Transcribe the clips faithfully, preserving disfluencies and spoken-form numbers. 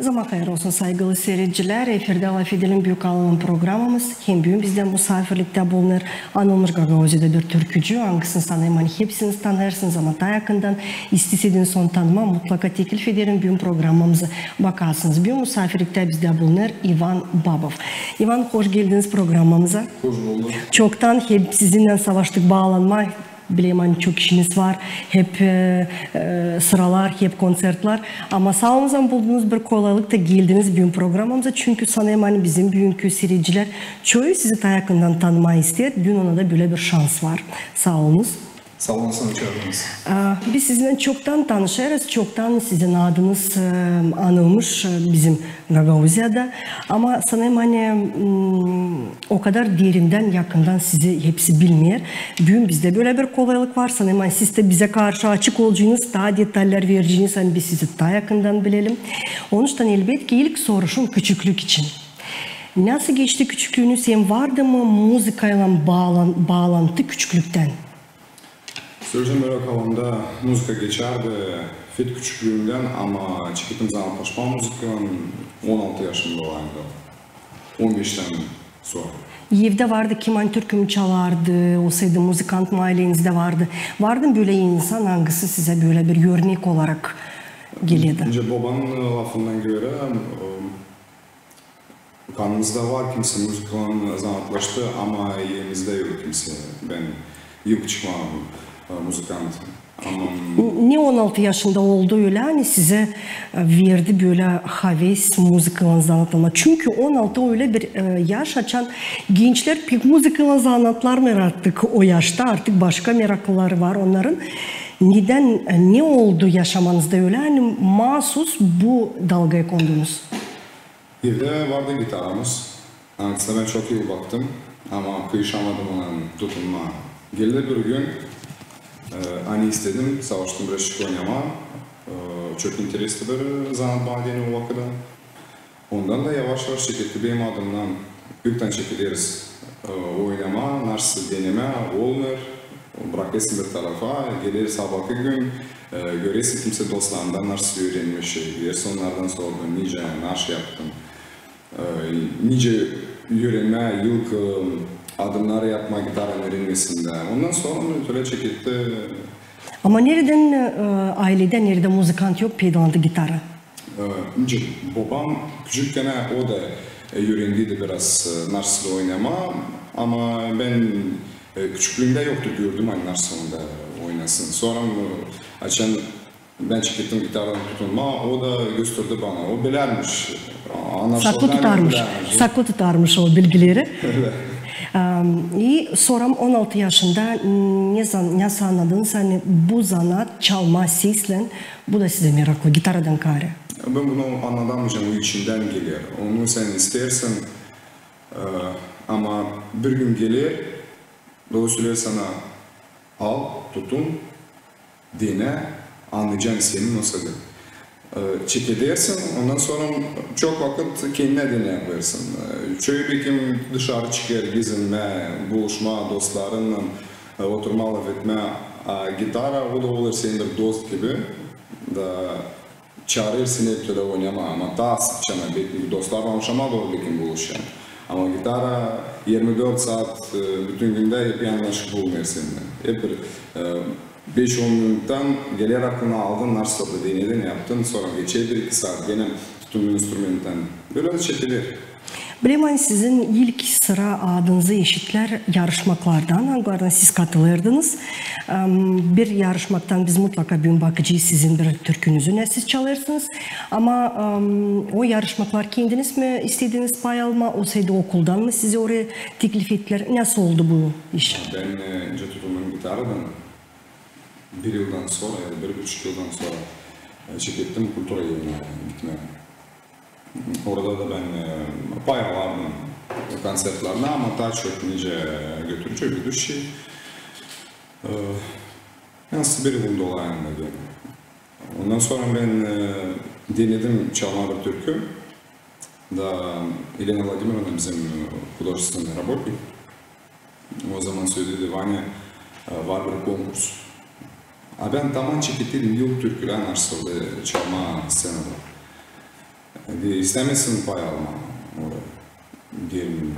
Zaman hayır olsun, saygılı siiredicilär. Efirdä "LAFedelim" büük alımın programamız. Hem büün bizdä musaafirliktä bulunêr anılmış Gagauziyada bir türkücü, angısını sanêrım, ani hepsiniz tanêêrsınız, ama taa yakından isteersiniz onu tanımaa, mutlaka teklif ederim büün programamızı bakasınız. Büün musaafirliktä bizdä bulunêr İvan Babov. İvan, hoş geldiniz programamıza. Hoş bulduk. Çoktan hep sizinnän savaştık baalanmaa. Bilerim, ani çok işiniz var, hep, e, e, sıralar, hep konţertlär. Ama saa olunuz, ani buldunuz bir kolaylık da geldiniz büün programamıza. Çünkü sanêrım, ani bizim büünkü siiredicilär çoyu sizi taa yakından tanımaa isteer. Büün ona da bölä bir şans var. Saa olunuz. Saa olun, seni çaardıınız. A, biz sizinnän çoktan tanışêrız, çoktan sizin adınız, e, anılmış, e, bizim Gagauziyada. Ama sanêrım, ani, mm, o kadar derindän, yakından sizi hepsi bilmeer. Büün bizdä bölä bir kolaylık var. Sanêrım, ani siz dä bizä karşı açık olacınız, taa detallär vereciniz, ani biz sizi taa yakından bilelim. Onuştan, elbetki, ilk soruşum küçüklük için. Nasıl geçti küçüklüünüz, hem vardı mı muzıkaylan baalan-, baalantı küçüklüktän? Söleyecäm, bölä kalanında muzıka geçärdi hep küçüklüümdän, ama çekettim zanaatlaşmaa muzıkaylan on altı yaşımda olaydım. On beştän sora. Evdä vardı kim, ani türkü mü çalardı, olsaydı muzıkant mı aylenizdä vardı? Vardı mı bölä insan, angısı sizä bölä bir örnek olarak gelerdi? Nicä bobanın, e, lafından görä, e, kanımızda var, kimsä muzıkaylan zanaatlaştı, ama evimizdä yok kimsä. Bän yok çıkmadım, e, muzıkant. Ama... Ne on altı yaşında oldu ölä, ani sizä, e, verdi bölä haves muzıkaylan zanaatlanmaa? Çünkü on altı ölä bir, e, yaş, açan gençlär pek muzıkaylan zanaatlanmêêr artık o yaşta, artık başka merakları var onnarın. Nedän, e, ne oldu yaşamanızda ölä, ani maasus bu dalgaya kondunuz? Evdä vardı gitaramız. Angısına bän çok yıl baktım, ama kıyışamadım ona tutunmaa. Geldi bir gün, e, ani istedim, savaştım birazçık oynamaa. E, çok interesli bir zanaat bana deyni o vakıda. Ondan da yavaş-yavaş çeketti benim adımdan. İlktän çekederiz, e, oynamaa, naşey denemää, olmêêr. Brakêrsın bir tarafa, geler sabaakı gün, e, görersin kimsä dostlarından naşey üürenmiş, gidersin onnardan sordun, nicä, naşey yaptın. E, nicä üürenmää ilk, e, adımnarı yapmaa gitaranın üürenmesindä. Ondan sora bölä çeketti. Ama neredän, e, ayledä, neredä muzıkant yok, peydalandı gitara? E, nicä, bobam küçükkän o da, e, üürendi biraz, e, naşey oynamaa, ama bän, e, küçüklüümdä yoktu, gördüm, ani naşey onda oynasın. Sora, e, açan bän çekettim gitaradan tutunmaa, o da gösterdi bana. O bilärmiş. Saklı tutarmış. Saklı tutarmış o bilgileri. Ölä. Am, i sora on altı yaşında ne zan-, nasıl annadınız, ani bu zanaat, çalmaa seslän, bu da sizä meraklı, gitaradan kaarä? Bän bunu annadamayacam, o içindän geler. Onu sän isteersin, e, ama bir gün geler, dooru söleer sana, al, tutun, denä, annayacan senin o sade. E, çekedersin, ondan sora çok vakıt kendinä denäyärsın. E, çoyu bekim dışarı çıkêr, gezinmää, buluşmaa dostlarınnan, e, oturmaa, lafetmää. A gitara, o da olêr senin bir dost gibi. Da çaarêr seni hep tölä oynamaa, ama taa sıkça, bekim dostlarlan oşamaa dooru bekim buluşêr. Ama gitara irmi dört saat, e, bütün gündä hep yanaşı bulunêr seninnän. Hep bir, e, beş-on minuttan geler aklına, aldın, naşey da denedin, yaptın, sora geçer bir-iki saat, genä tutun instrumenttän. Bölä da çekeler. Bilerim, ani sizin ilk sıra adınızı eşitlär yarışmaklardan, angılarına siz katılêrdınız. Em, bir yarışmaktan biz mutlaka büün bakacez sizin bir türkünüzü, ne siz çalêrsınız. Ama, em, o yarışmaklar kendiniz mi istediniz pay almaa, olsaydı okuldan mı sizi oraya teklif ettilär? Nasıl oldu bu iş? Bän, e, nicä tutundım gitaradan, bir yıldan sora ya da bir buçuk yıldan sora, e, çekettim kultura evinä gitmää. Orada da bän, e, pay alardım konţertlerdä, ama taa çok nicä götürücü, veduşiy. E, yalnız bir yılın dolayında genä. Ondan sora bän, e, denedim çalmaa bir türkü. Da Elena Vladimirovna bizim, e, художественный работник. O zaman söledi, Vanya, e, var bir konkurs. A bän taman çekettiydim ilk türkülän, naşey çalmaa sţenada. E, e, istämesin pay almaa orada. Deerim,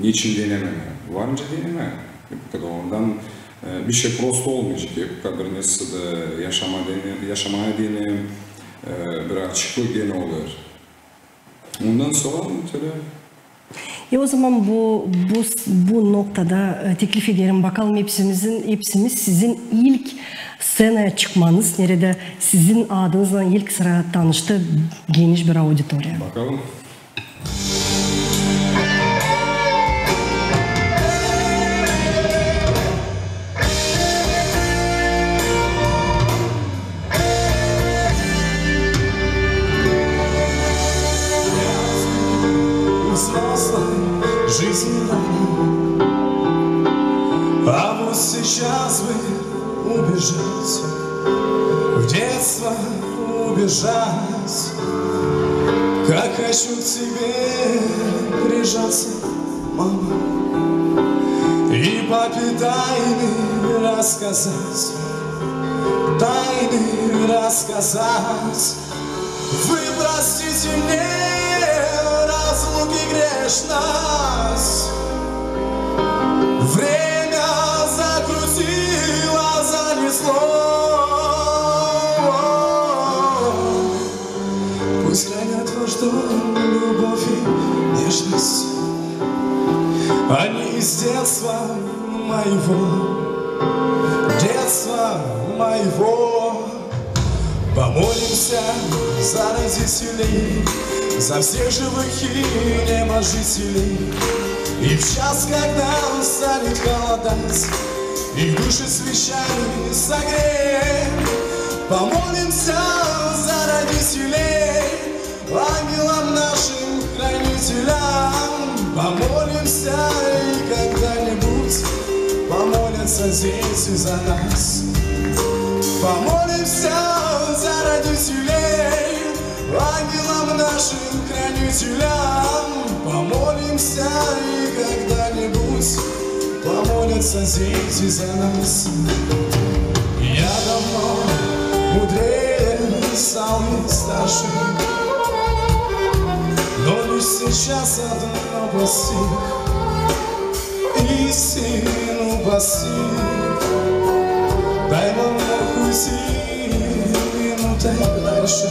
neçin denememää? Var nicä denemää. Hep kadar ondan, e, bişey prosto olmayacek. Hep kadar neredä dä yaşamaa dene-, yaşamaa dene, e, bir açıklık genä olêr. Ondan sora tölä. E, o zaman bu, bu, bu noktada, e, teklif ederim, bakalım hepsimizin, hepsimiz sizin ilk sţenaya çıkmanız, neredä sizin adınızlan ilk sıra tanıştı geniş bir auditoriya. Bakalım. Взрослой жизни давно, а вот сейчас бы убежать, в детство убежать. Как хочу к тебе прижаться, мама, и папе тайны рассказать, тайны рассказать. Вы простите мне разлуки грешность. Время закрутило, занесло. Пусть хранят ваш дом любовь и нежность. Они из детства моего, детства моего. Помолимся за родителей, за всех живых и небожителей. И в час, когда станет холодать, их души свечами согреем. Помолимся за родителей, ангелам нашим хранителям. Помолимся, и когда-нибудь помолятся дети за нас. Помолимся за родителей, ангелам нашим хранителям. Помолимся, и когда-нибудь помолятся дети за нас. Я давно мудрее стал и старше, но лишь сейчас одно постиг: истину постиг. Дай нам уйти минутой раньше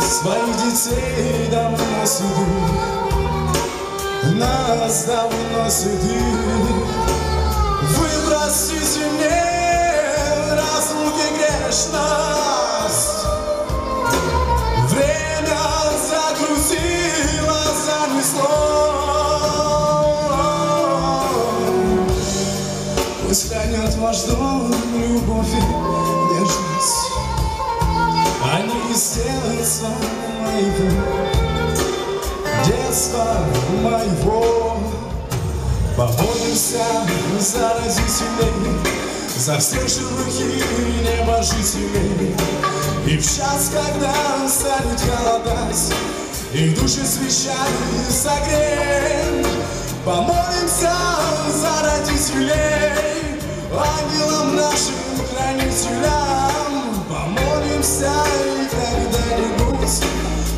своих детей давно седых, нас давно седых. Вы простите мне разлуки грешность. Время закрутило, занесло. Пусть хранят ваш дом любовь и нежность. Они из детства моего, детства моего. Помолимся за родителей, за всех живых и небожителей. И в час, когда станет холодать, их души свечами согреем. Помолимся за родителей, ангелам нашим хранителям. Помолимся, и когда-нибудь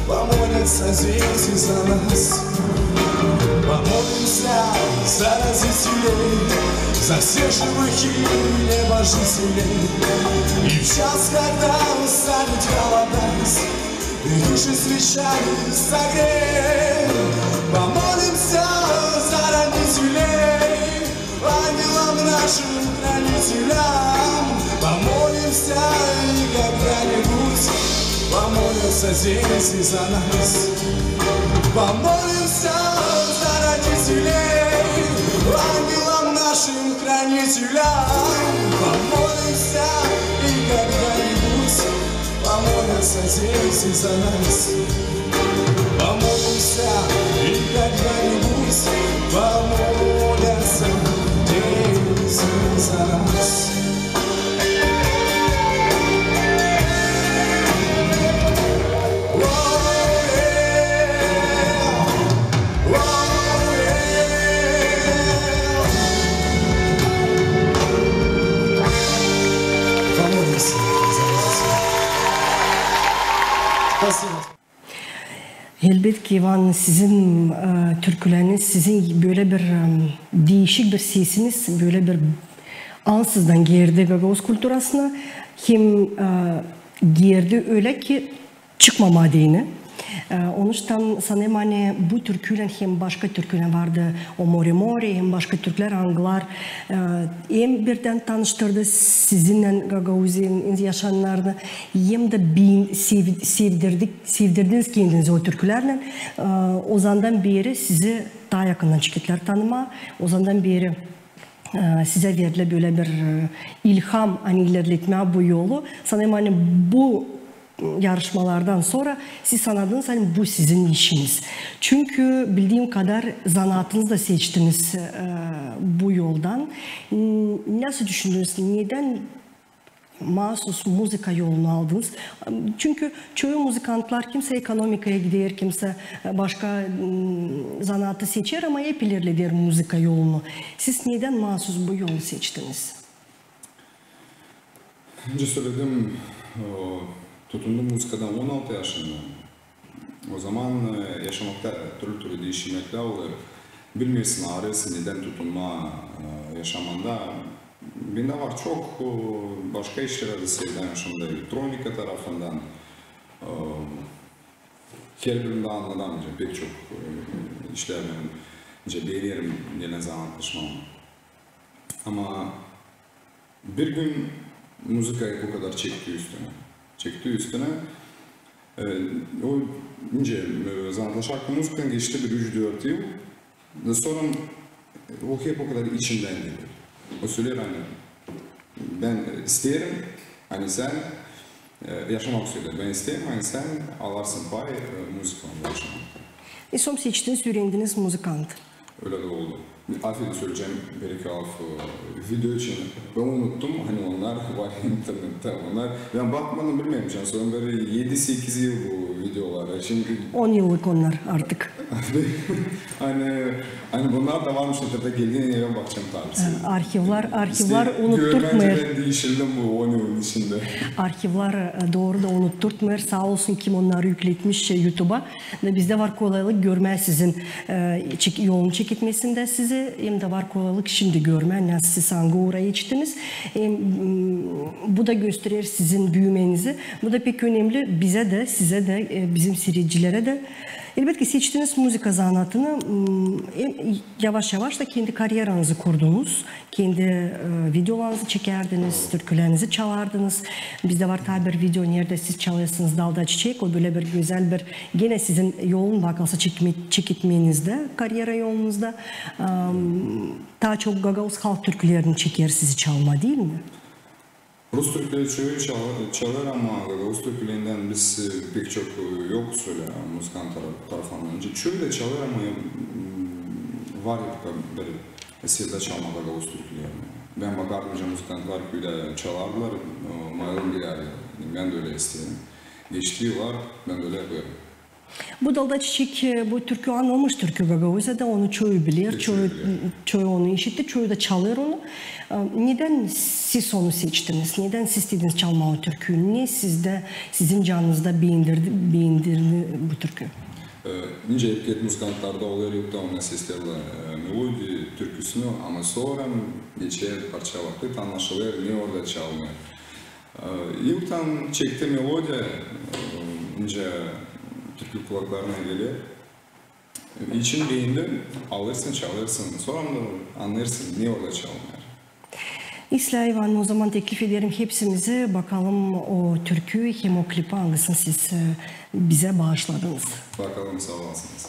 помолятся дети за нас. Помолимся за родителей, за всех живых и небожителей. И в час, когда станет холодать, их души свечами согреем. Помолимся за родителей, ангелам нашим хранителям. Помолимся, и когда-нибудь помолятся дети за нас. Помолимся за родителей, ангелам нашим хранителям. Помолимся, и когда-нибудь помолятся дети за нас. Помолимся, и когда-нибудь помолятся дети за нас. Помолимся за нас. Спасибо. Elbetki, İvan, sizin, e, türküleriniz, sizin bölä bir, e, diişik bir sesiniz bölä bir ansızdan girdi gagauz kulturasına. Hem, e, girdi ölä ki, çıkmamaa deyni. E, onuştan sanêrım, ani bu türküylän hem başka türküylän vardı, o Mori Mori, hem başka türküler, angılar, e, hem birdän tanıştırdı sizinnän Gagauziyanın yaşayanlarını, hem dä bin-, sev-, sevdirdik, sevdirdiniz kendinizi o türkülärlän. E, ozandan beeri sizi taa yakından çekettilär tanımaa. Ozandan beeri e, sizä verdilär bölä bir, e, ilham, ani ilerletmää bu yolu. Sanêrım, ani bu yarışmalardan sora siz anadınız, ani bu sizin işiniz. Çünkü bildiim kadar zanaatınızı da seçtiniz, e, bu yoldan. N-, nasıl düşündünüz? Nedän maasus muzıka yolunu aldınız? Çünkü çoyu muzıkantlar, kimsä ekonomikaya gider, kimsä, e, başka, m, zanaatı seçer, ama hep ilerleder muzıka yolunu. Siz nedän maasus bu yolu seçtiniz? Öncä söledim, o, tutundum muzıkadan on altı yaşında. O zaman, e, yaşamakta türlü-türlü diişilmeklär olêr. Bilmeersin, aarêêrsın nedän tutunmaa, e, yaşamanda. Bendä var çok, e, başka işlerä dä sevdä yaşamada, elektronika tarafından, e, herbirindä annadım, pek çok, e, işlär benim, beenerim, genä zanaatlaşmaa. Ama bir gün muzıka hep o kadar çekti üstünä. Çekti üstünä. E, o, nicä, e, zanaatlaşarkan muzıkaylan geçti bir üç-dört yıl. Da sora, e, o hep o kadar içindän geler. O söleer, ani bän, e, isteerim, ani sän, e, yaşamak söleer. Bän isteerim, ani sän alarsın pay, e, muzıkadan yaşamakta. E, sora seçtiniz, üürendiniz muzıkant. Ölä dä oldu. Afedin, söleyecäm bir-iki laf, e, video için. Bän unuttum, ani onnar var internettä, onnar. Bän bakmadım, bilmeerim, sora bir edi-sekiz yıl bu videolara. Şindi on yıllık onnar artık. Ani, ani bunnar da varmış internettä, geldiinän bän bakacam tabii. E, arhivlär, arhivlär unutturtmêêr. Bän diişildim bu on yılın içindä. Arhivlär, e, dooru da unutturtmêêr. Saa olsun, kim onnarı ükletmiş, e, YouTube'a. Da bizdä var kolaylık görmää sizin, e, çek-, yolun çeketmesindä sizi, hem dä var kolaylık şindi görmää, nasıl siz angı uura geçtiniz. Hem, m, bu da gösterer sizin büümenizi. Bu da pek önemli bizä dä, sizä dä, e, bizim siiredicilerä dä. Elbetki, seçtiniz muzıka zanaatını, m, hem yavaş-yavaş da kendi karieranızı kurdunuz. Kendi, e, videolarınızı çekerdiniz, türkülerinizi çalardınız. Bizdä var taa bir video, neredä siz çalêrsınız Dalda çiçek. O bölä bir gözäl bir, genä sizin yolun, bakılsa, çekme-, çeketmenizdä, kariera yolunuzda. Am, taa çok gagauz halk türkülerini çeker sizi çalmaa, diil mi? Rus türküleri çoyu çal-, çalêr, ama gagauz türkülerindän biz, e, pek çok, e, yokuz ölä muzıkant tara-, tarafından. Çoyu da çalêr, ama, m, var hep bir sevda çalmaa gagauz türkülerini. Bän bakardım, nicä muzıkantlar küüdä çalardılar, e, mayılım giderdi. Bän dä ölä isteerim. Geçti yıllar, bän dä ölä yapêrım. Bu Dalda çiçek, e, bu türkü, anılmış türkü Gagauziyada, onu çoyu biler, çoyu, çoyu onu işitti, çoyu da çalêr onu. E, nedän siz onu seçtiniz? Nedän siz istediniz çalmaa o türküyü? Ne sizdä, sizin canınızda beendirdi, beendirdi bu türkü? E, nicä hep muzıkantlarda olêr, yoktan ona seslerlär, e, melodiya türküsünü, ama sora geçer parça vakıt, annaşılêr, ne orada çalınêr. E, yoktan çekti melodiya, e, nicä türkü kulaklarına geler. İçin beendi, alêrsın, çalêrsın, sora da annêêrsın, ne orada çalınêr. İslää İvan, o zaman teklif ederim hepsimizi bakalım o türküyü hem o klipi, angısını siz, e, bizä baaşladınız. Bakalım, saa olasınız.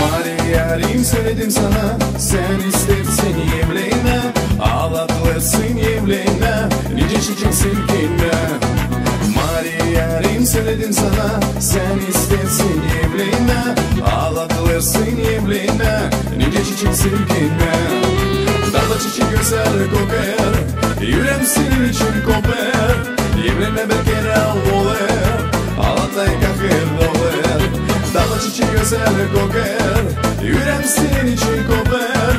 Mari yarim, söledim sana, sän isteersin evlenmää, aldatılêrsın evlenmää, nicä şişeceksin kendinä. Mari yarim, söledim sana, sän isteersin evlenmää, aldatılêrsın Seni evlenmää, nicä çiçek silkinmää. Daalda çiçek gözäl köker, üreem senin için köper. Evlenmää bir kerä olêr, alatan kahır dolêr. Daalda çiçek gözäl köker, üreem senin için köper.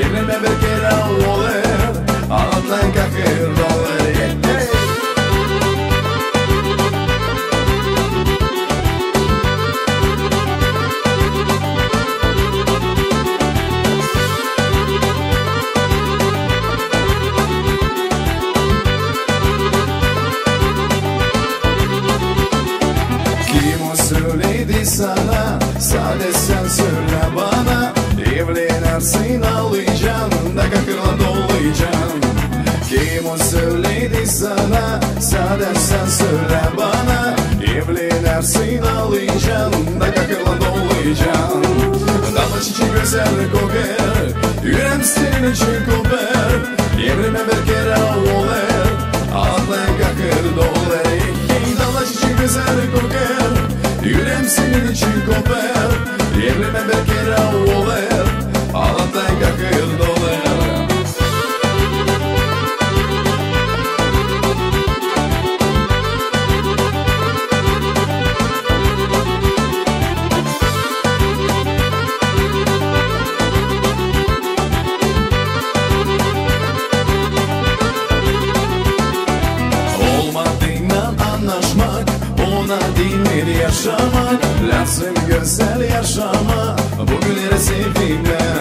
Evlenmää bir kerä olêr, alatan kahır dolêr. Hey, hey. Kim o söledi sana, sade sän sölä bana, evlenärsin, aalacan da kahırlan dolacan. Kim o söledi sana, sade sän sölä bana, evlenärsin, aalacan da kahırlan dolacan. Daalda çiçek gözäl köker, üreem senin için köper. Evlenmää bir kerä olêr, alatan kahır dolêr. Hey, daalda çiçek gözäl köker, üreem senin için köper. Evlenmää bir kerä olêr, alatan kahır dolêr. Olmadıynan annaşmak, ona deyni yaşamak. Lääzım gözäl yaşamaa, bu günneri sevinmää.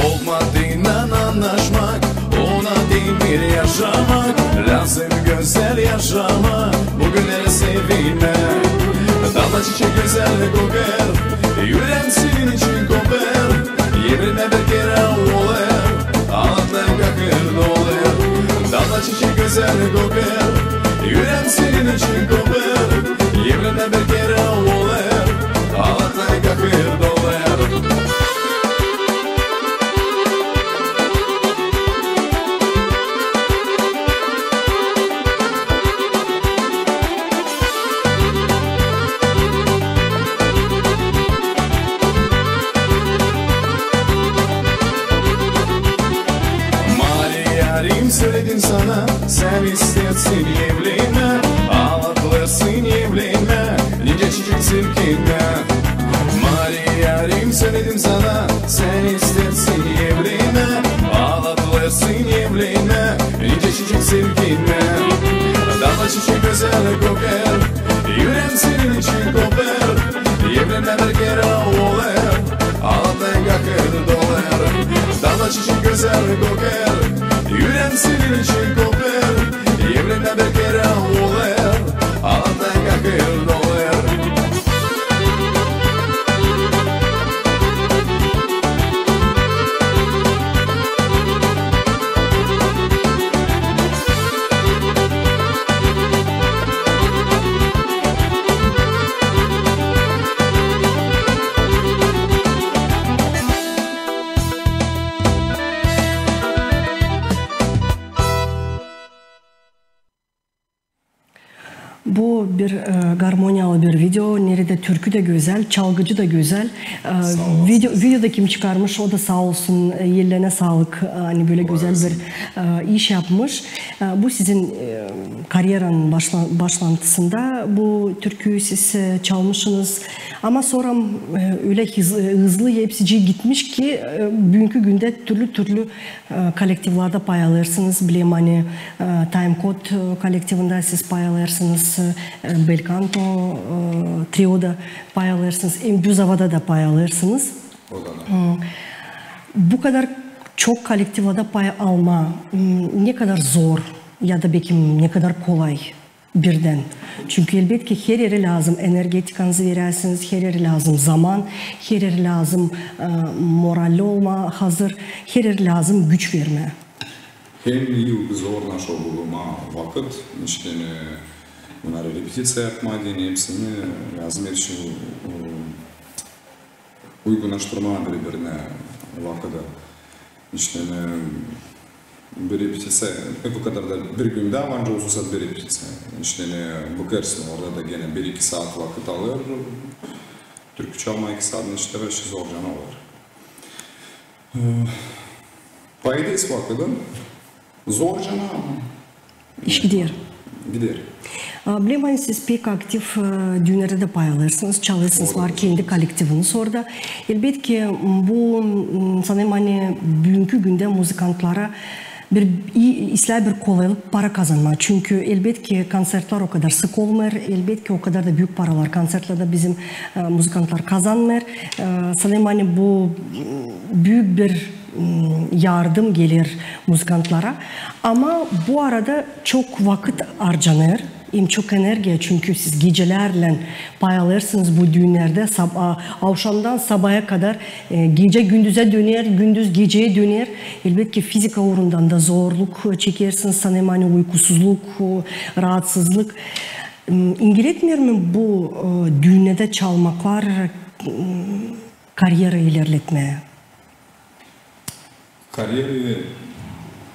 Olmadıynan annaşmak, ona deyni yaşamak. Lääzım gözäl yaşamaa, bu günneri sevinmää. Daalda çiçek gözäl köker, üreem senin için köper. Evlenmää bir kerä olêr, alatan kahır dolêr. Daalda çiçek gözäl köker, üreem senin için köper. Evlenmää bir kerä olêr, alatan kahır dolêr. Mari yarim, söledim sana, sän isteersin evlenmää. Aatlêêrsın evlenmää, nicä çiçek silkinmää. Mari yarim, söledim sana, sän isteersin evlenmää. Aatlêêrsın evlenmää, nicä çiçek silkinmää. Daalda çiçek gözäl köker, üreem senin için köper. Evlenmää bir kerä olêr, alatan kahır dolêr. Daalda çiçek gözäl köker, üreem senin için köper. Evlenmää bir kerä olêr, alatan kahır dolêr. Bu bir, e, garmoniyalı bir video, neredä türkü dä gözäl, çalgıcı da gözäl. E, video, video da kim çıkarmış, o da saa olsun, e, ellerinä saalık, e, ani bölä gözäl bir, e, iş yapmış. E, bu sizin, e, karyeranın başla-, başlantısında bu türküyü siz, e, çalmışınız. Ama sora, e, ölä hız-, hızlı hepsicii gitmiş ki, e, büünkü gündä türlü-türlü e, kollektivlerdä pay alêrsınız, bilerim, ani, e, Time Code, e, kollektivindä siz pay alêrsınız, e, Belkanto, e, trioda pay alêrsınız, hem Buzovada da pay alêrsınız. O da. Hı. Bu kadar çok kollektivlerdä pay almaa, m, ne kadar zor ya da, bekim, ne kadar kolay? Birdän. Çünkü, elbetki, her erä lääzım energetikanızı veräsiniz, her erä lääzım zaman, her erä lääzım, e, moralli olmaa hazır, her erä lääzım güç vermää. Hem ii zor, naşo bulmaa vakıt, işte, e, bunnarı repetiţiya yapmaa deyni, hepsini lääzım, her şeyi, e, uygunaştırmaa biri-birinä vakıdı. İşte, e, bir repetiţiya, e, bu kadar da bir gündä, ancak uzun saat bir repetiţiya. İşte, e, bu keresindä orada da genä bir-iki saat vakıt alêr. türkü çalmaa, iki saat işlär, işi zorcana olêr. E, payda ispatladım. Zorcana ama. İş gider. Gider. A, bilerim, ani siz pek aktiv, e, düünnerdä dä pay alêrsınız, çalêrsınız, var kendi kollektiviniz orada. Elbetki, bu, m, sanêrım, ani büünkü gündä muzıkantlara bir, i-, islää bir kolaylık para kazanmaa. Çünkü, elbetki, konţertlär o kadar sık olmêêr, elbetki, o kadar da büük paralar konţertlerdä bizim, e, muzıkantlar kazanmêêr. E, sanêrım, ani bu, m, büük bir m, yardım geler muzıkantlara. Ama bu arada çok vakıt arcanêr, hem çok energiya, çünkü siz gecelärlän pay alêrsınız bu düünnerdä, sab-, a, avşamdan sabaya kadar, e, gecä gündüzä döner, gündüz geceyä döner. Elbetki, fizika uurundan da zorluk çekersiniz, sanêrım, ani uykusuzluk, e, raatsızlık. M, ingiletmeer mi bu, e, düünnerdä çalmaklar, m, karyera ilerletmää? Karyera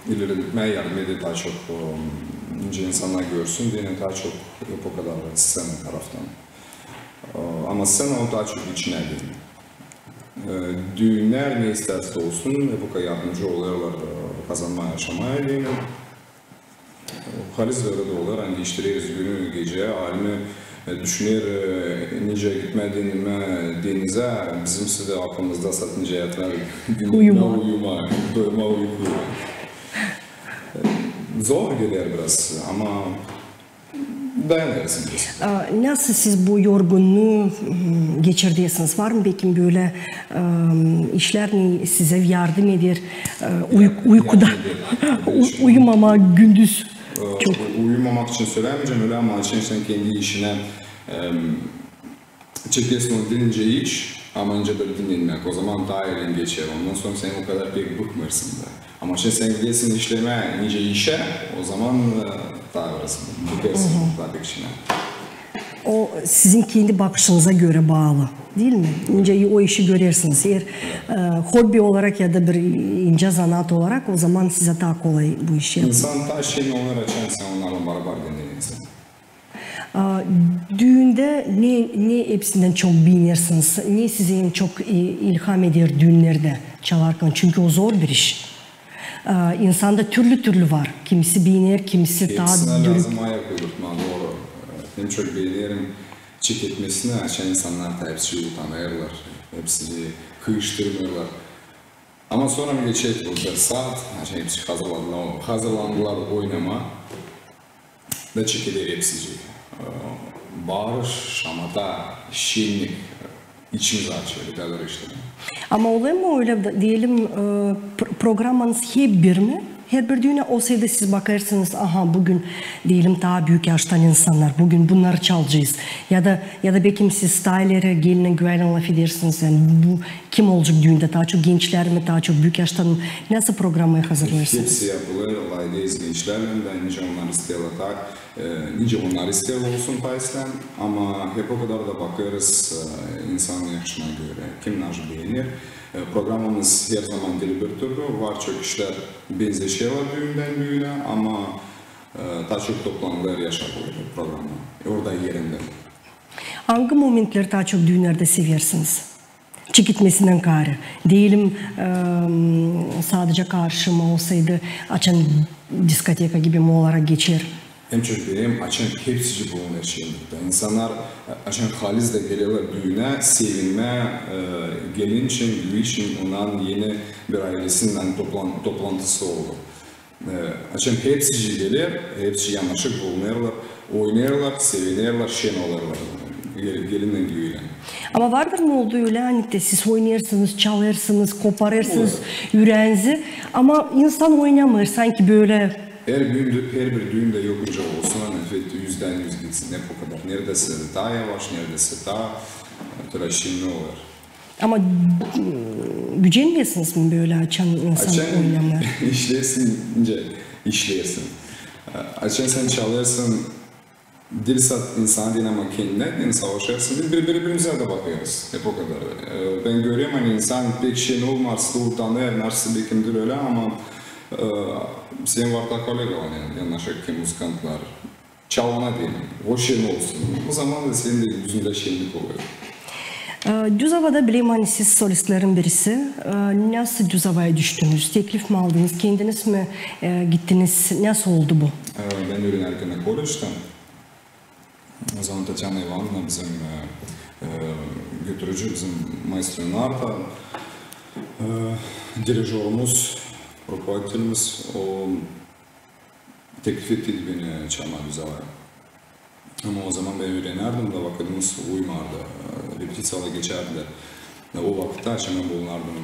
ilerletmää yardım eder taa çok, e, nicä insannar görsün deyni, taa çok hep o kadar var scena taraftan. E, ama scena o taa çok içinä deyni. E, düünnär ne istärsä olsun, hep o kadar yardımcı olêrlar, e, kazanmaa, yaşamaa deyni. Halis da ölä olêr, ani iştireriz günü gecä, almi, e, düşüner, e, nicä gitmää denizä, bizim sade aklımızda sat nicä yatmaa, uyumaa, uyumaa, doymaa uyku. E, zor geler biraz, ama dayanêrsın biraz. A, nasıl siz bu yorgunnuu, m, geçirdesiniz? Var mı, bekim, bölä, e, işlär, ne sizä yardım eder, e, uy-, uykuda? Yardım eder. U-, uyumamaa gündüz. E, çok. U-, uyumamak için sölämeyecäm ölä, ama açan sen kendi işinä, e, çekersin onu deyni iş, ama nicä bir dinnenmäk, o zaman taa eğlen geçer. Ondan sora sen o kadar pek bıkmêêrsın da. Ama şindi sen gidersin işlemää nicä işä, o zaman, e, taa biraz bıkêrsın taa pek işinä. O sizin kendi bakışınıza görä baalı, diil mi? Nicä o işi görersiniz. Eer, e, hobbi olarak ya da bir incä zanaat olarak, o zaman sizä taa kolay bu işi yapmaa. İnsan taa şen olêr, açan sen onnarlan barabar dinnenersin. A, düündä ne, ne hepsindän çok beenersiniz? Ne sizä en çok, e, ilham eder düünnerdä çalarkan? Çünkü o zor bir iş. A, insanda türlü-türlü var. Kimisi beener, kimisi taa dürük. Hepsinä lääzım ayak uydurtmaa, dooru. E, en çok beenerim çeketmesinä, açan insannar taa hepsi utanêrlar, hepsi kıyıştırmêêrlar. Ama sora mı geçer o bir saat, açan hepsi hazırlandılar, hazırlandılar oynamaa. Da çekeder hepsicii. E, barış, şamata, şennik, e, içimiz açêr, o kadar iştä. Ama olêr mı ölä, deyelim, e, pr-, programanız hep bir mi? Herbir düünnä, osa da siz bakêrsınız, aha, büün, deyelim, taa büük yaştan insannar, büün bunnarı çalacez. Ya da, ya da bekim siz taa ileri gelinä, güvennä lafedersiniz, yani bu kim olacek düündä, taa çok gençlär mi, taa çok büük yaştan mı? Nasıl programayı hazırlêêrsınız? Hepsi yapılêr, layıdêrız gençlärlän dä, nicä onnar isteerlär taa, e, nicä onnar isteerlär olsun taa islää, ama hep o kadar da bakêrız, e, insanın yaşına görä, kim nacı beener. E, programamız her zaman diil bir türlü, var çok işlär benzeşerlär düündän düünä, ama, e, taa çok toplanılêr yaşa programma, e, orada erindä. Angı momentleri taa çok düünnerdä seversiniz? Çeketmesindän kaarä. Deyelim, e, sadıca karışım olsaydı, açan diskoteka gibi mi olarak geçer? En çok beenerim, açan hepsicii bulunêr şenniktä. İnsannar, e, açan halis da gelerlär düünä, sevinmää, e, gelin için, büü için, onnarın eni bir aylesinin toplan-, toplantısı oldu. E, açan hepsicii geler, hepsi yanaşık bulunêrlar, oynêêrlar, sevinerlär, şen olêrlar. Gel-, gelinnän, büünnän. Ama vardır mı oldu ölä, ani te siz oynêêrsınız, çalêrsınız, koparêrsınız üräänizi, ama insan oynamêêr, sanki bölä. Her gün, herbir düün dä yok nicä olsun, ani efekt üzdän üz gitsin, hep o kadar. Neredäsä taa yavaş, neredäsä taa, e, türlü şenni olêr. Ama, m, gücenmeersiniz mi bölä, açan insan oynamêêr? Açan işleersin, nicä işleersin. Açan sen çalêrsın, diil sat insana deyni, ama kendinä deyni savaşêrsın. Biz bir-, bir-, biri-birimizä dä bakêrız. Hep o kadar. E, bän görerim, ani insan pek şen olmêêr, utanêr, naşey bekimdir ölä, ama, e, senin var taa kollega, ani yanaşık ki muzıkantlar. Çalana deyni, o şen olsun. O zaman da senin dä üzündä şennik olêr. E, Düz Avada bileyim, ani siz solistlerin birisi. E, nasıl Düz Avaya düştünüz? Teklif mi aldınız? Kendiniz mi, e, gittiniz? Nasıl oldu bu? E, bän üürenärkän koledžtä, o zaman Tatyana İvanovna bizim, e, e, götürücü, bizim maestro Narta, e, dirijörumuz, rukovoditelimiz, o teklif ettiydi beni çalmaa Düz Avaya. Ama o zaman bän üürenärdim da vakıdımız uymardı. E, repetiţiyalar geçärdi. E, o vakıtta açan bän bulunardım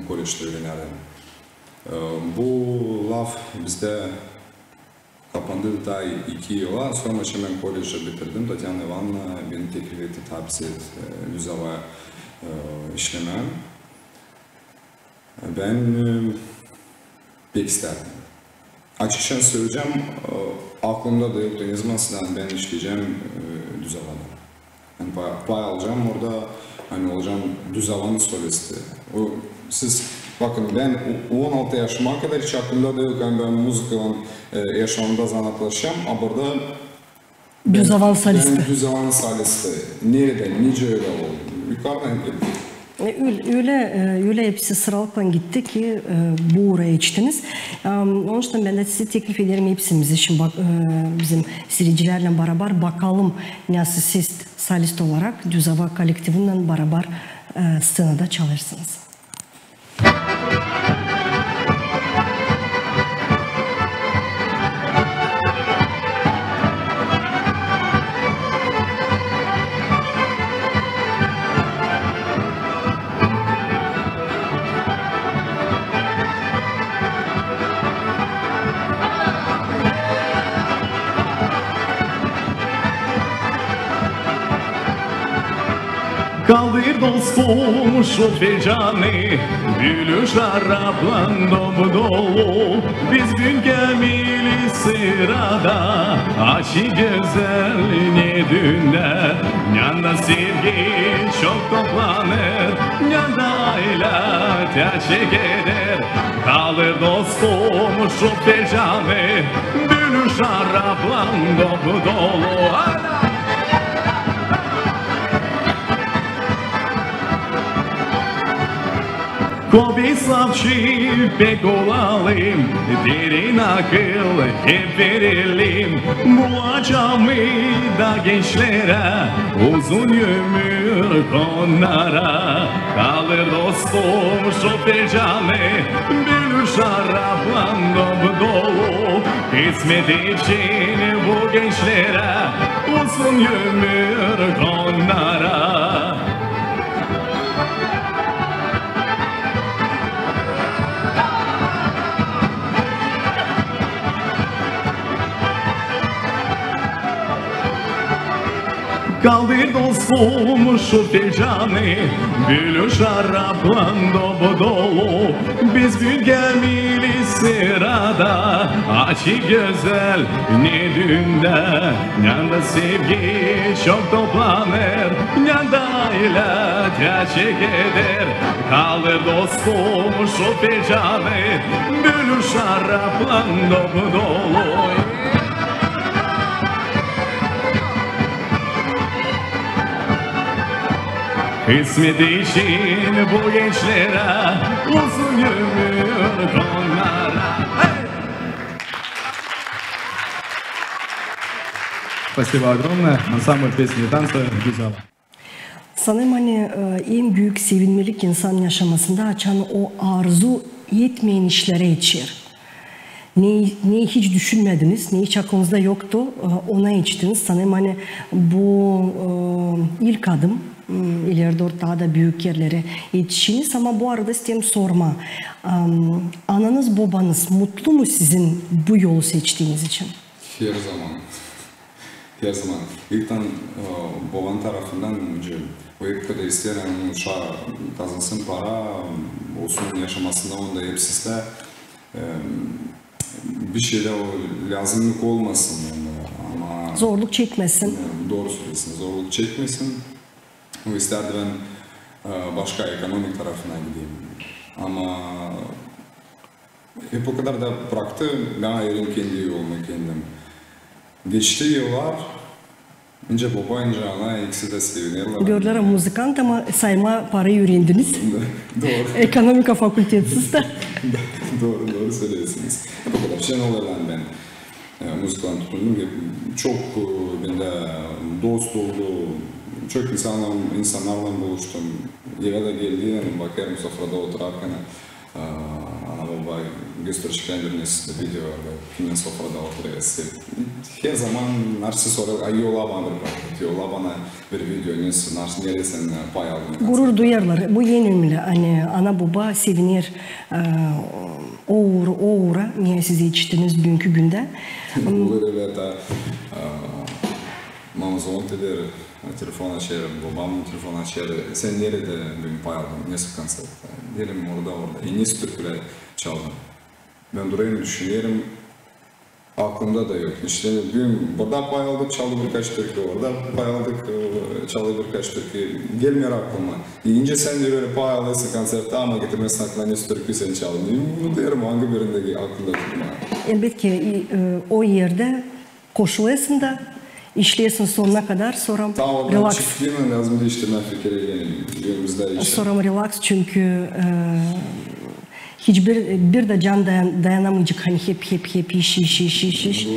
koledžtä, üürenärdim. E, bu laf bizdä kapandı taa iki yıla. Sora açan bän koledži bitirdim, Tatyana İvanovna beni teklif etti taa bizä, e, Düz Avaya, e, işlemää. Bän, e, pek istärdim. Açıkça söleyecäm, e, aklımda da yoktu, ne zaman sän bän işleyecäm, e, Düz Avada. Ani pa-, pay alacam orada, ani olacam Düz Avanın solisti. O, siz bakın, bän o-, on altı yaşıma kadar hiç aklımda da yok, ani bän muzıkaylan, e, yaşamamda zanaatlaşacam, a burada Düz Avan solisti. Bän Düz Avan solisti. Neredän, nicä ölä oldu? Yukardan geldi. E, öl-, ölä, e, ölä hepsi sıralıklan gitti ki, e, bu uura etiştiniz. Am, onuştan bän dä sizi teklif ederim hepsimizi, şindi bak, e, bizim siiredicilärlän barabar bakalım, nasıl siz solist olarak Düz Ava kolektivinnän barabar, e, sţenada çalêrsınız. Kaldır, dostum, şu filcanı, bülü şaraplan dop-dolu. Biz büün gelmeli sırada açı gözäl ne düündä. Nända sevgi çok toplanêr, nända aylä tää çekeder. Kaldır, dostum, şu filcanı, bülü şaraplan dop-dolu. Ko biz safçı pek olalım, derin akıl hep verelim. Bulacam da gençlerä uzun ömür onnara. Kaldır, dostum, şu filcanı, bülü şaraplan dop-dolu. Kısmet için bu gençlerä uzun ömür onnara. Kaldır, dostum, şu filcanı, bülü şaraplan dop-dolu. Biz büün gelmeli sırada açı gözäl ne düündä. Nända sevgi çok toplanêr, nända aylä tää çekeder. Kaldır, dostum, şu filcanı, bülü şaraplan dop-dolu. Kısmet için bu gençlerä uzun ömür onnara. Hey! Спасибо огромное. Ансамбль песни и танца «Düz Ava». Sanêrım, ani, e, en büük sevinmelik insanın yaşamasında açan o arzu etmeyän işlerä etişer. Ne, ne hiç düşünmediniz, ne hiç aklınızda yoktu, e, ona etiştiniz. Sanêrım, ani bu, e, ilk adım, m, ileri dooru taa da büük erlerä etişiniz. Ama bu arada isteerim sormaa, am, ananız, bobanız mutlu mu sizin bu yolu seçtiiniz için? Her zaman. Her zaman. İlktän, e, boban tarafından öncä, o hep kadar isteer, ani uşaa kazansın para, olsun yaşamasında onda hepsi islää. E, bir şeydä o lääzımnık olmasın onda, ama... Zorluk çekmesin. E, dooru söleersin, zorluk çekmesin. O istärdi, bän, e, başka ekonomik tarafına gideyim. Ama hep o kadar da bıraktı, bän ayırayım kendi yolumu kendim. Geçti yıllar, Nicä boba, nicä ana, ikisi dä sevinerlär. Gördülär, muzıkant, ama saymaa parayı üürendiniz. Dooru. Ekonomika fakultetinizdä. Dooru, dooru söleersiniz. Bu kadar. Şen olêrlan bän e, muzıkaylan tutundum. Çok e, bendä dost oldu. Çok insannarlan, insannarlan buluştum. Evä dä geldim, bakêrım, sofrada oturarkan, e, ana-boba gösterecek bendä bir nesä videoları, kimin sofrada oturêr. Her zaman naşey sorêr, a, yolla bana bir portret, yolla bana bir video, nesä, naşey, neredä sän e, pay aldın. Gurur duyêrlar. Bu en önemli. Ani ana-boba seviner e, o uur-, o uura, ne siz etiştiniz büünkü gündä. Bulêr, evet, a, a, mama zovnit eder, telefon açêr, bobam telefon açêr. Sän neredä büün pay aldın, nesä konserttä? Deerim, orada, orada. E, nesä türkülär çaldın? Bän durêrım, düşünerim. Aklımda da yok. İştä büün burada pay aldık, çaldı birkaç türkü, orada pay aldık, e, çaldı birkaç türkü. Gelmeer aklıma. Deyni sän bir pay alêrsın konserttä, ama getirmeersin aklına, nesä türkü sän çaldın. Unuderim, angı birindä aklımda tutmaa. Elbetki, e, o erdä koşulêrsın da işleersin sonuna kadar, sora relaks. Çıktıynı lääzım diiştirmää fikiri, yani, günümüzdä işä. Sora relaks, çünkü e, hiçbir, bir dä can dayan-, dayanamayacek, ani hep, hep, hep iş, iş, iş, iş, iş.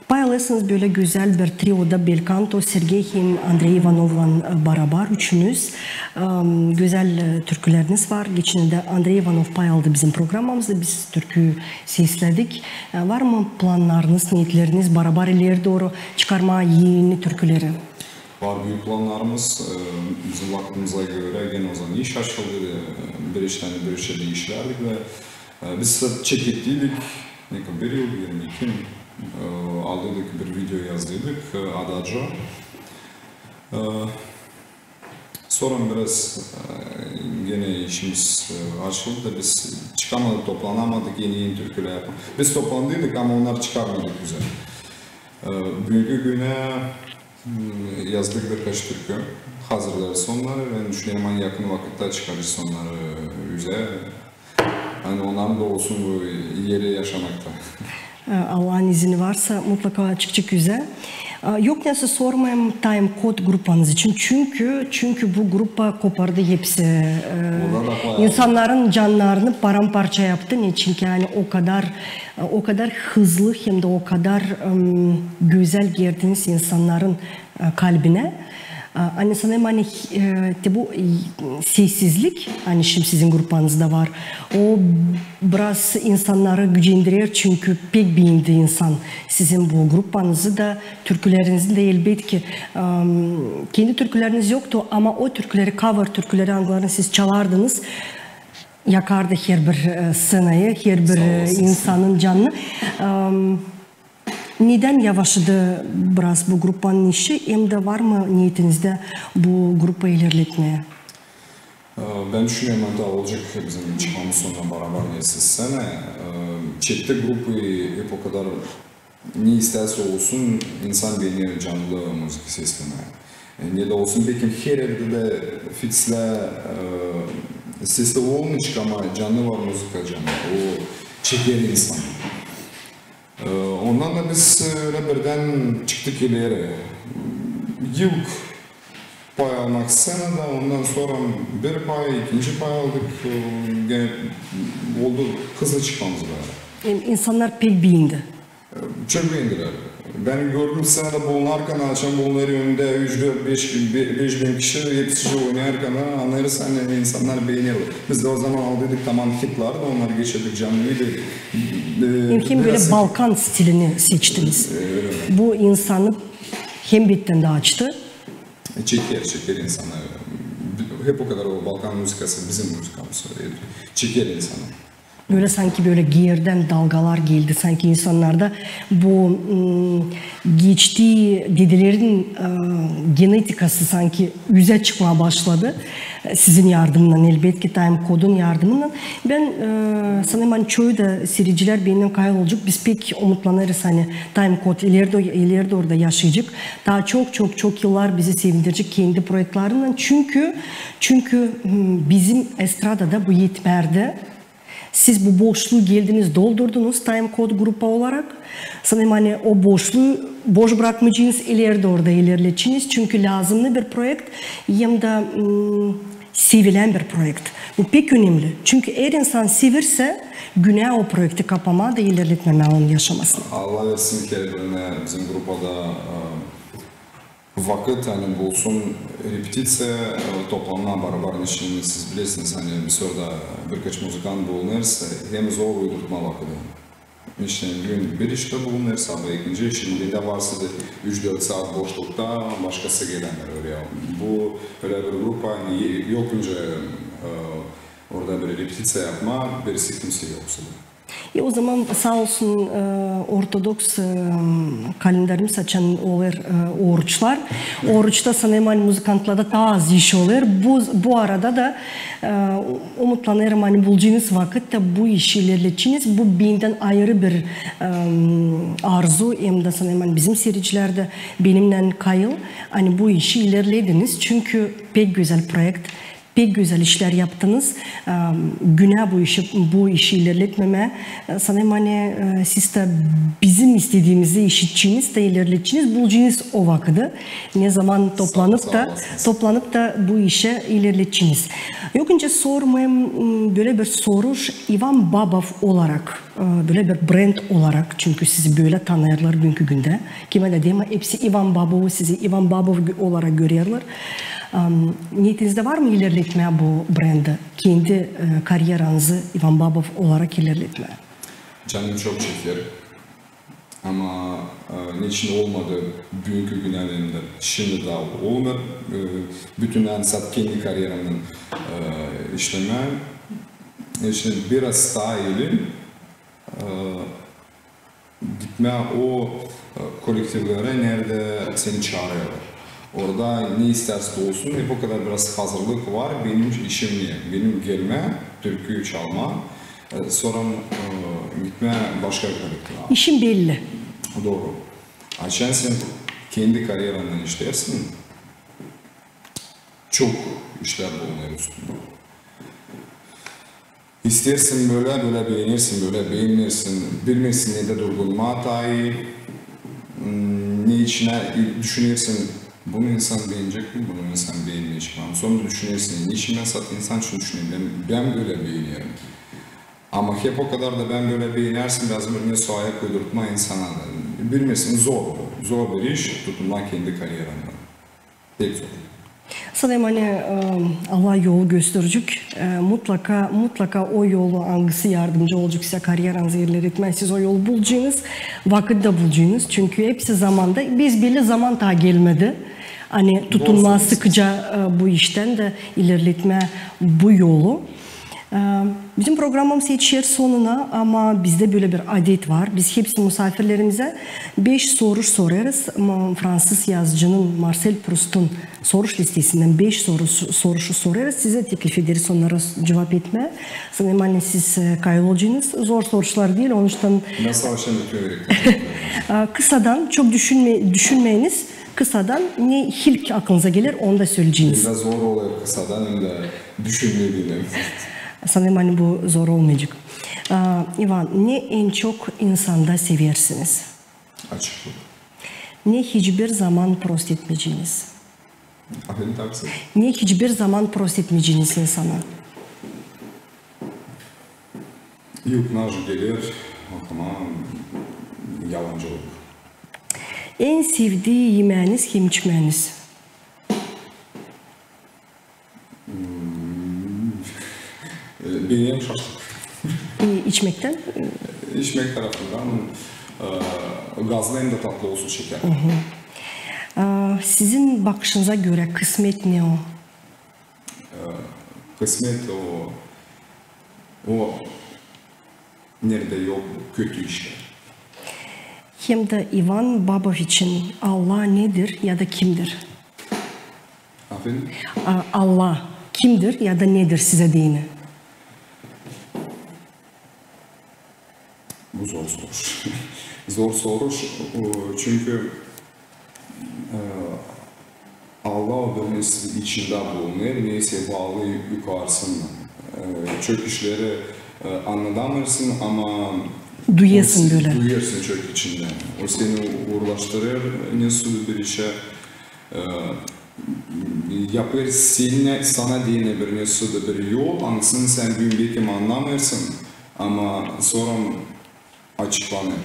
Pay alêrsınız bölä gözäl bir trioda, belkanto, Sergey hem Andrey İvanovlan e, barabar, üçünüz. E, gözäl e, türküleriniz var. Geçennerdä Andrey İvanov pay aldı bizim programamızda, biz türküyü sesledik. E, var mı plannarınız, neetleriniz barabar ileri dooru çıkarmaa eni türküleri? Var büük plannarımız. E, bizim vaktımıza görä genä o zaman iş açıldı, e, bir iştän bir işä diişlärdik da, e, biz çekettiydik, ne kadar, bir yıl, yirmi iki, e, aldıydık, bir video yazdıydık, e, Adagio. E, sora biraz e, genä işimiz e, açıldı da biz çıkamadık, toplanamadık eni, eni türkülär. Biz toplandıydık, ama onnarı çıkarmadık üzä. E, büünkü günä Hmm, yazdık birkaç türkü. Hazırlêêrız onnarı. Bän düşünerim, ani yakın vakıtta çıkarêrız onnarı üzä. Ani onnarın da olsun bu eri yaşamakta. E, Allahın izini varsa, mutlaka çıkacek üzä. E, yok nesä sormayım Time Code gruppanız için. Çünkü, çünkü bu gruppa kopardı hepsi. E, insannarın cannarını paramparça yaptı. Ne? Çünkü ani o kadar, e, o kadar hızlı hem dä o kadar em, gözäl girdiniz insannarın e, kalbinä. E, ani sanêrım, ani e, te bu e, sessizlik, ani şindi sizin gruppanızda var, o biraz insannarı gücendirer, çünkü pek beendi insan sizin bu gruppanızı da, türkülerinizi dä, elbetki. Em, kendi türküleriniz yoktu, ama o türküleri, cover türküleri, angılarını siz çalardınız, yakardı herbir e, sţenayı, herbir e, insanın canını. Em, Nedän yavaşladı biraz bu gruppanın işi, hem dä var mı neetinizdä bu gruppayı ilerletmää? E, bän düşünerim, ani taa olacek bizim çıkmamız sonnarı barabar nesä sţena. E, çekti gruppayı hep o kadar, ne istärsä olsun, insan beener canlı muzıka seslerini. E, ne dä olsun, bekim her erdä dä fitslär e, sesli olmayacek, ama canlı var, muzıka canlı. O çeker insanı. E, ondan da biz e, ölä birdän çıktık ileri. İlk pay almak sţenada, ondan sora bir pay, ikinci pay aldık. E, genä oldu hızlı çıkmamız barabar. Hem insannar pek beendi. E, çok beendilär. Bän gördüm, sţenada bulunarkan, açan bulunêr önündä üç, dört, beş, be-, beş bin kişi, hepsicii oynarkan, annêêrsın, ani insannar beener. Biz dä o zaman aldıydık taman hitları da, onnarı geçirdik canlı video. E, Hem, hem bölä biraz Balkan stilini seçtiniz. Bu insanı hem betten dä açtı. Çeker, çeker insanı. Hep o kadar o Balkan muzıkası bizim muzıkamız. E, çeker insanı. Bölä sanki bölä geerdän dalgalar geldi. Sanki insannarda bu m, geçti, dedelerin e, genetikası sanki üzä çıkmaa başladı. Sizin yardımınnan, elbetki, Time Code'un yardımınnan. Bän e, sanêrım, ani çoyu da siiredicilär bendän kayıl olacek. Biz pek umutlanêrız, ani Time Code ileri dooru, ileri dooru da yaşayacek. Taa çok, çok, çok yıllar bizi sevindirecek kendi proektlarınnan. Çünkü, çünkü m, bizim estradada bu etmärdi. Siz bu boşluu geldiniz, doldurdunuz Time Code gruppa olarak. Sanêrım, ani o boşluu boş brakmayacınız, ileri dooru da ilerledeciniz. Çünkü lääzımnı bir proekt, hem dä, m, sevilän bir proekt. Bu pek önemli. Çünkü er insan seversä, günä o proekti kapamaa da ilerletmemää onun yaşamasını. Allah versin ki, bizim grupada, e, vakıt, ani bulsun repetiţiya, e, toplamaa barabar, neçin siz bilersiniz, ani biz orada birkaç muzıkant bulunêrız, hem zor uydurtmaa vakıdı. İştä gün bir iştä bulunêr, sabaa ikinci iş, bendä var sizä üç-dört saat boşlukta, başkası gelämeer oraya. Bu ölä bir grupa, ani yok öncä, e, orada bir repetiţiya yapmaa, birisi kimsey yoksa da. E, o zaman saa olsun, e, ortodoks, e, kalendarımız açan olêr, e, oruçlar. Oruçta sanêrım, ani muzıkantlarda taa az iş olêr. Bu, bu arada da, e, umutlanêrım, ani bulacınız vakıt da bu işi ilerledeciniz. Bu bendän ayırı bir, e, arzu, hem dä sanêrım, ani bizim siiredicilär dä benimnän kayıl, ani bu işi ilerlediniz. Çünkü pek gözäl proekt. Pek gözäl işlär yaptınız. Em, günä bu işi, bu işi ilerletmemää. E, sanêrım, ani, e, siz dä bizim istediimizi işideceniz dä ilerledeceniz, bulacınız o vakıdı. Ne zaman toplanıp da, toplanıp da bu işi ilerledeceniz. Yok öncä sormayım, m, bölä bir soruş, İvan Babov olarak, e, bölä bir brend olarak, çünkü sizi bölä tanıyêrlar büünkü gündä. Kimä dä demä, hepsi İvan Babov'u sizi İvan Babov gö-, olarak görerlär. Am, niyetinizdä var mı ilerletmää bu brendi, kendi, e, karyeranızı İvan Babov olarak ilerletmää? Canım çok çeker. Ama, e, neçin olmadı büünkü günä, hem dä şindi dä olmêêr. E, bütün ani sat kendi karyeramdan, e, işlemää. Neçin biraz taa iyili, e, gitmää o, e, kolektivlerä, neredä seni çaarêrlar. Orada ne istärsä olsun, hep o kadar biraz hazırlık var. Benim işim ne? Benim gelmää, türkü çalmaa, e, sora, e, gitmää başka kolektivä. İşin belli. Dooru. Açan sän kendi karyerandan işleersin, çok işlär bulunêr üstündä. İsteersin bölä, bölä beenersin, bölä beenmeersin, bilmeersin, nedä durgunmaa taa ii, m, ne için, e, düşünersin, bunu insan beenecek mi, bunu insan beenmeyecek mi? Ama sora düşünersin, neçin bän sat insan için düşünerim, bän, bän bölä beenerim. Ama hep o kadar da bän bölä beenersin, lääzım bir ne soy ayak uydurtmaa insana da. Bilmeersin, zor bu, zor bir iş, tutunmaa kendi karyerandan. Pek zor. Sanêrım, ani, e, Allah yolu gösterecek. E, mutlaka, mutlaka o yolu, angısı yardımcı olacek sizä karyeranızı ilerletmää, siz o yolu bulacınız, vakıt da bulacınız. Çünkü hepsi zamanda, biz belli zaman taa gelmedi. Ani tutunmaa sıkıca, e, bu iştän dä ilerletmää bu yolu. E, bizim programamız etişer sonuna, ama bizdä bölä bir adet var. Biz hepsi musaafirlerimizä beş soruş sorêrız. M-, fransız yazıcının Marsel Prust'un soruş listesindän beş soruş, soruşu sorêrız. Sizä teklif ederiz onnara cuvap etmää. Sanêrım, ani siz, e, kayıl olacınız. Zor soruşlar diil, onuştan... Nasıl başlayalım? E, kısadan, çok düşünme-, düşünmeyiniz. Kısadan, ne ilk aklınıza geler, onu da söleyeceniz. Hem dä zor olêr kısadan, hem dä düşünmeyiniz. Sanêrım, ani bu zor olmayacek. Aa, İvan, ne en çok insanda seversiniz? Açıklık. Ne hiçbir zaman prost etmeyeceniz? Aferin, tabii. Ne hiçbir zaman prost etmeyeceniz insana? Yok, nasıl geler, ama yalancılık. En sevdii imääniz hem içmääniz? Hmm. E, beenerim şaşlık. E, içmektän? E, içmek tarafından, e, gazlı hem dä tatlı olsun şeker. Hı hı. A, sizin bakışınıza görä kısmet ne o? E, kısmet o, o neredä yok kötü işlär. Hem dä İvan Babov için Allah nedir ya da kimdir? Aferin. A, Allah kimdir ya da nedir sizä deyni? Bu zor soruş. Zor soruş, o, çünkü, e, Allah o bilmez içindä bulunêr, neysä baalı yukarısınnan. E, çok işleri, e, annadamêêrsın, ama duyêrsın O bölä. Duyêrsın çok içindän. O seni uurlaştırêr nesoy bir işä. E, yapêr seni, sana deyni bir nesoy da bir yol, angısını sän büün bekim annamêêrsın, ama sora açıklanêr.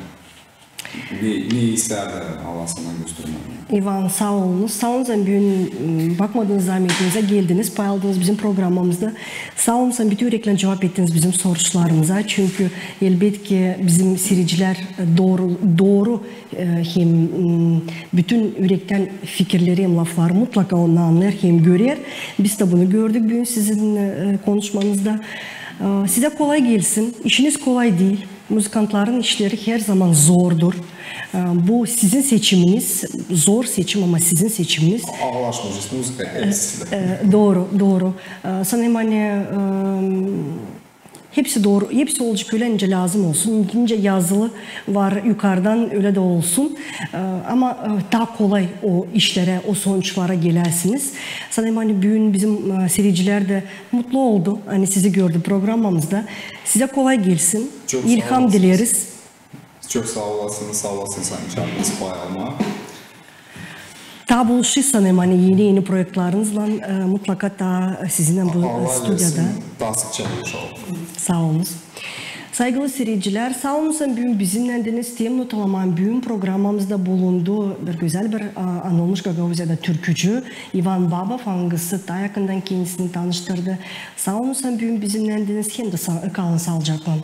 Ne, ne istäär Allah sana göstermää. İvan, saa olunuz. Saa olunuz, ani büün, m, bakmadınız zaametinizä, geldiniz, pay aldınız bizim programamızda. Saa olunuz, ani bütün üreklän cuvap ettiniz bizim soruşlarımıza. Çünkü, elbetki, bizim siiredicilär dooru, dooru e, hem, m, bütün ürektän fikirleri hem lafları mutlaka onnar annar hem görer. Biz dä bunu gördük büün sizin, e, konuşmanızda. E, sizä kolay gelsin. İşiniz kolay diil. Muzıkantların işleri herzaman zordur. E, bu sizin seçiminiz, zor seçim, ama sizin seçiminiz. Ağlaşmayacez muzıka hepsi dä. E, dooru, dooru. E, sanêrım, ani, e, hepsi dooru, hepsi olacek ölä, nicä lääzım olsun, nicä yazılı var yukardan, ölä dä olsun. E, ama, e, taa kolay o işlerä, o sonuçlara gelärsin. Sanêrım, ani büün bizim, e, siiredicilär dä mutlu oldu, ani sizi gördü programamızda. Sizä kolay gelsin, ilham dileriz. Çok saa olasınız, saa olasınız, ani çaardınız pay almaa. Taa buluşacez, sanêrım, ani eni, eni proektlarınızlan, e, mutlaka taa sizinnän bu, e, studiyada. Taa sıkça buluşalım. Saa olunuz. Saygılı siiredicilär, saa olunuz, ani büün bizimnändiniz. Tem notalamaan, büün programamızda bulundu bir gözäl bir, a, anılmış Gagauziyada türkücü İvan Babov, angısı taa yakından kendisini tanıştırdı. Saa olunuz, ani büün bizimnändiniz, hem dä sa-, kalın saalıcaklan.